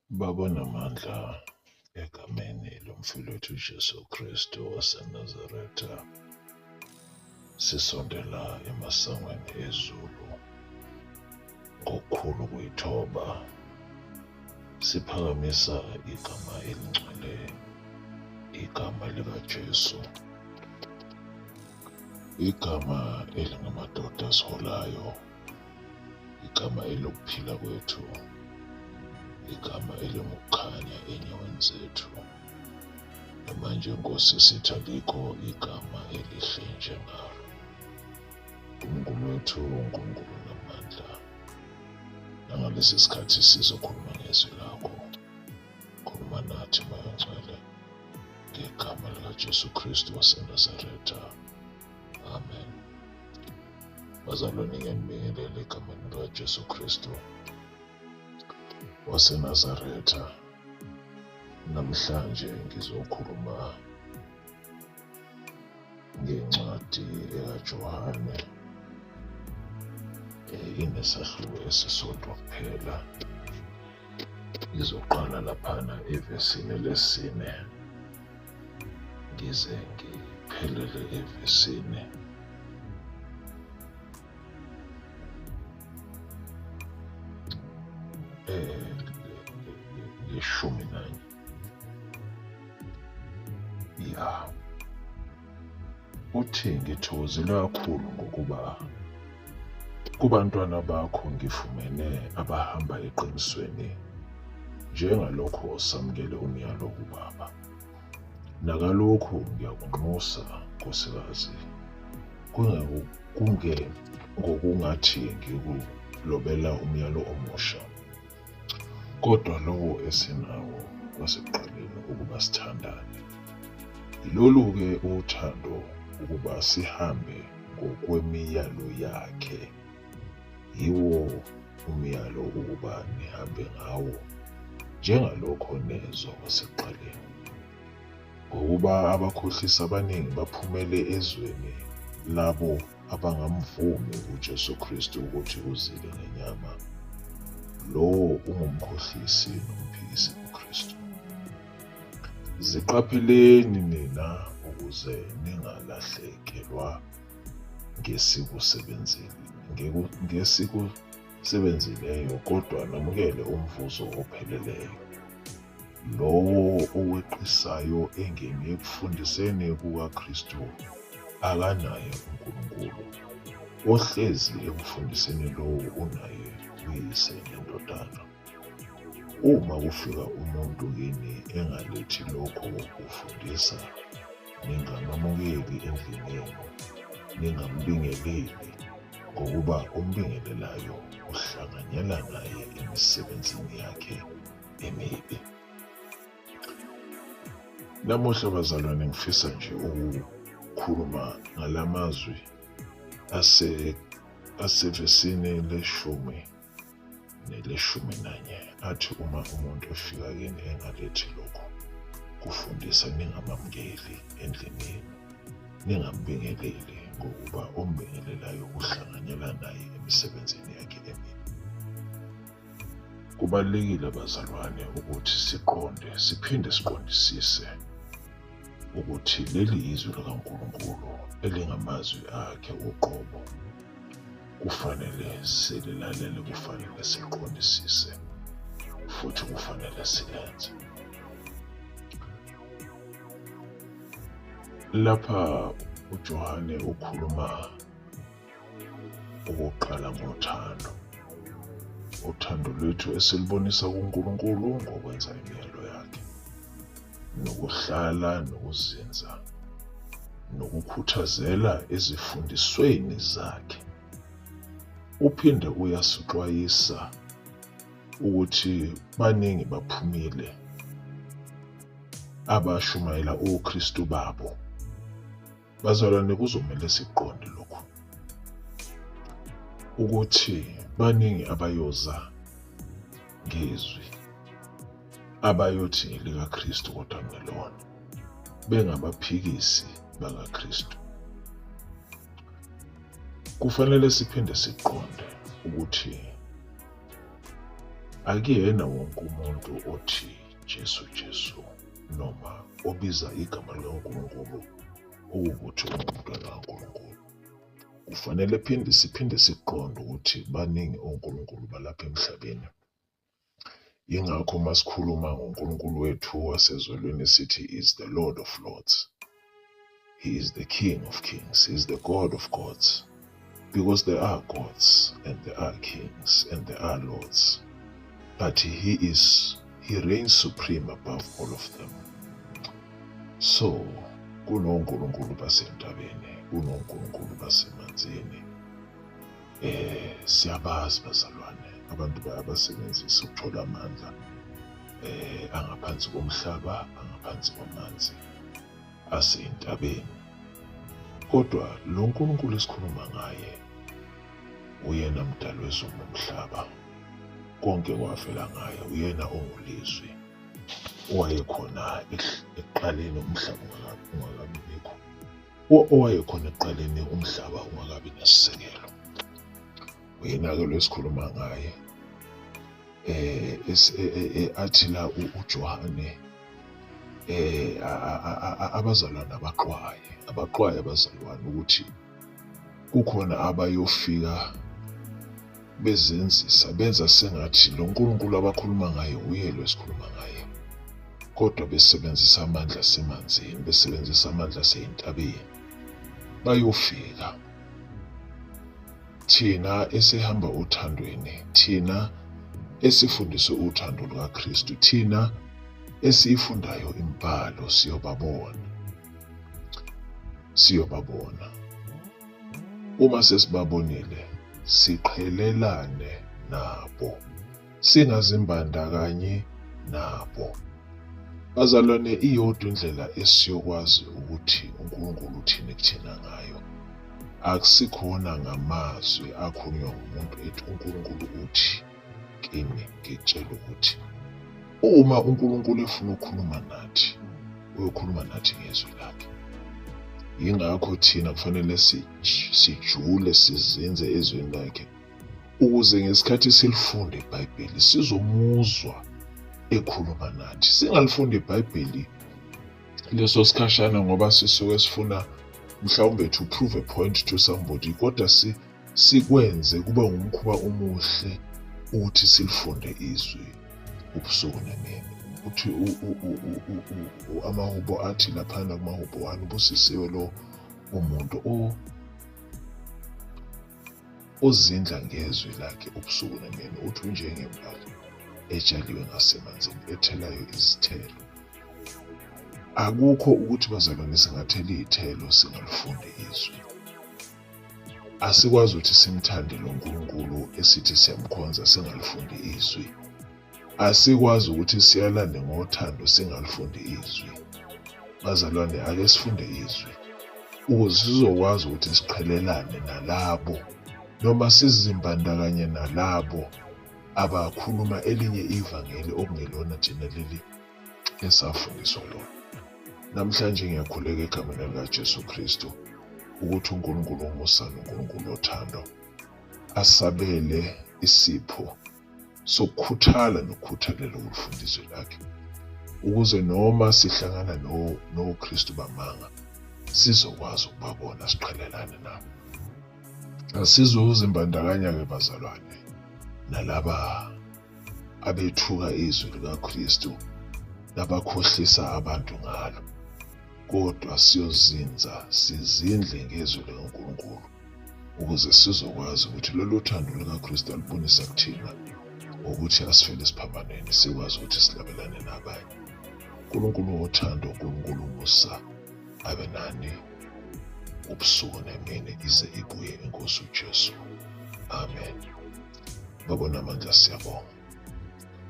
Baba onamandla, egameni lomfeli wethu uJesu Kristu waseNazaretha, sisondela emasangweni ezulu ngokukhulu ukuyithoba, siphakamisa igama elingcwele, igama likaJesu, igama elingamadoda asiholayo, igama elokuphila kwethu, igama elingukukhanya enyaweni zethu. Namanje Nkosi sithi alikho igama elihle njengalo. Nkulunkulu wethu, uNkulunkulu onamandla, nangalesi sikhathi sizokhuluma ngezwi lakho. Khuluma nathi Moya oNgcwele ngegama likaJesu Kristu waseNazaretha. Amen. Bazalwane, ngiyanibingelela egameni likaJesu Kristu waseNazaretha. Namhlanje ngizokhuluma ngencwadi ekaJohane, inesahluko esisodwa kuphela. Ngizoqala laphana evesini lesine ngize ngiphelele evesini 11. Ya, uthi ngithokozile kakhulu ngokuba kubantwana bakho ngifumene abahamba eqinisweni njengalokho osamukele umyalo kuBaba. Nakalokhu ngiyakunxusa nkosikazi, kunge ngokungathi ngikulobela umyalo omusha, kodwa lowo esinawo kwasekuqaleni ukuba sithandane. Yilolu-ke uthando, ukuba sihambe ngokwemiyalo yakhe. Yiwo umyalo ukuba nihambe ngawo, njengalokho nezwa kwasekuqaleni. Ngokuba abakhohlisi abaningi baphumele ezweni labo abangamvumi uJesu Kristu ukuthi uzile ngenyama. Lowo ungumkhohlisi nomphikisi kuKristu. Ziqapheleni nina ukuze ningalahlekelwa ngesikusebenzileyo, kodwa namukele umvuzo opheleleyo. Lowo oweqisayo engemi ekufundiseni kukaKristu akanaye uNkulunkulu. Ohlezi ekufundiseni lowo unaye uYise neNdodana. Uma kufika umuntu kini engalethi lokho kufundisa, ningamamukeli endlini yenu, ningambingeleli, ngokuba ombingelelayo uhlanganyela naye emisebenzini yakhe emibi. Namuhla bazalwane, ngifisa nje ukukhuluma ngalamazwi asevesini leshumi neleshumi nanye, athi uma umuntu efika kini engalethi lokhu kufundisa, ningamamukeli endlini yenu, ningambingeleli, ngokuba ombingelelayo uhlanganyela naye emisebenzini yakhe emibi. Kubalulekile bazalwane ukuthi siqonde siphinde siqondisise ukuthi leli yizwi likaNkulunkulu elingamazwi akhe uqobo. Kufanele sililalele, kufanele siliqondisise futhi kufanele silenze. Lapha uJohane ukhuluma okokuqala ngothando. Uthando lwethu esilubonisa kuNkulunkulu ngokwenza imiyalo yakhe, nokuhlala nokuzinza nokukhuthazela ezifundisweni zakhe. Uphinde uyasixwayisa ukuthi baningi baphumile abashumayela oKristu babo. Bazalwane, kuzomele siqonde lokhu ukuthi baningi abayoza ngezwi abayothi ngelikaKristu kodwa kungelona, bengabaphikisi bakaKristu. Kufanele siphinde siqonde ukuthi Akuyena wonke umuntu othi Jesu Jesu noma obiza igama likaNkulunkulu ukuthi ungumntwana kaNkulunkulu. Kufanele siphinde sikuqonde ukuthi baningi onkulunkulu balapha emhlabeni. Yingakho uma sikhuluma ngoNkulunkulu wethu wasezulwini sithi is the Lord of Lords. He is the King of Kings. He is the God of gods. Because there are gods and there are kings and there are lords. But he reigns supreme above all of them. So kunonkulunkulu basentabeni, kunonkulunkulu basemanzini. Siyabazi bazalwane, abantu bayabasebenzisa ukuthola amandla angaphansi komhlaba, angaphansi kwamanzi, asentabeni. Kodwa lo nkulunkulu esikhuluma ngaye uyena mdali wezulu nomhlaba, konke kwavela ngaye, uyena ongulizwi owayekhona ekuqaleni umhlaba ungakabikho, owayekhona ekuqaleni umhlaba ungakabi nasisekelo. Uyena-ke lo esikhuluma ngaye. Athi la uJohane abazalwane abaxwaye abazalwane ukuthi kukhona abayofika bezenzisa, benza sengathi lo nkulunkulu abakhuluma ngaye uye lo esikhuluma ngaye, kodwa besebenzisa amandla asemanzini, besebenzisa amandla aseyintabeni. Bayofika thina esihamba othandweni, thina esifundiswe uthando lukaKristu, thina esiyifundayo imibhalo, siyobabona, siyobabona. Uma sesibabonile, siqhelelane nabo, singazimbandakanyi nabo. Bazalwane, iyodwa indlela esiyokwazi ukuthi uNkulunkulu uthini kuthina ngayo. Akusikhona ngamazwi akhulunywa ngumuntu ethi uNkulunkulu uthi kimi, ngikutshela ukuthi uma uNkulunkulu efuna ukukhuluma nathi, uyokhuluma nathi ngezwi lakhe. Yingakho thina kufanele sijule, sizinze ezwini lakhe, ukuze ngesikhathi silifunde iBhayibheli sizomuzwa ekhuluma nathi. Singalifundi iBhayibheli leso sikhashana ngoba sisuke sifuna mhlawumbe to prove a point to somebody, kodwa sikwenze kube ngumkhuba omuhle ukuthi silifunde izwi ubusuku nemini. Uthi amahubo athi laphana kumahubo 1, ubusisiwe lo umuntu ozindla ngezwi lakhe ubusuku nemini, uthi unjengembali etshaliwe ngasemanzini ethelayo izithelo. Akukho ukuthi bazalwane singathela iy'thelo singalifundi izwi. Asikwazi ukuthi simthande lo nkulunkulu esithi siyamkhonza singalifundi izwi. Asikwazi ukuthi siyalane ngothando singalifundi izwi. Bazalwane, ake sifunde izwi ukuze sizokwazi ukuthi siqhelelane nalabo noma sizimbandakanye nalabo abakhuluma elinye ivangeli okungelona thina leli esafundiswa lona. Namhlanje ngiyakhuleka egameni likaJesu Kristu ukuthi uNkulunkulu womusa noNkulunkulu wothando asabele isipho sokukhuthala nokukhuthalela ukulifunda izwi lakhe, ukuze noma sihlangana noKristu bamanga sizokwazi ukubabona, siqhelelane nabo. Asizuzimbandakanya-ke bazalwane nalaba abethuka izwi likaKristu nabakhohlisa abantu ngalo, kodwa siyozinza sizindle ngezwi likaNkulunkulu ukuze sizokwazi ukuthi lolu thando lukaKristu alubonisa kuthina ngokuthi asifele esiphambanweni, sikwazi ukuthi silabelane nabanye. uNkulunkulu wothando, uNkulunkulu womusa abe nani ubusuku nemini ize ibuye inkosi uJesu. Amen. Baba onamandla, siyabonga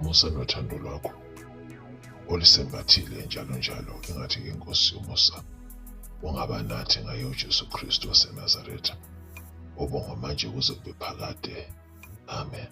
umusa nothando lwakho olisembathile njalo njalo. Engathi ke inkosi yomusa ungaba nathi ngaye uJesu Kristu waseNazaretha, obongwa manje kuze kube phakade. Amen.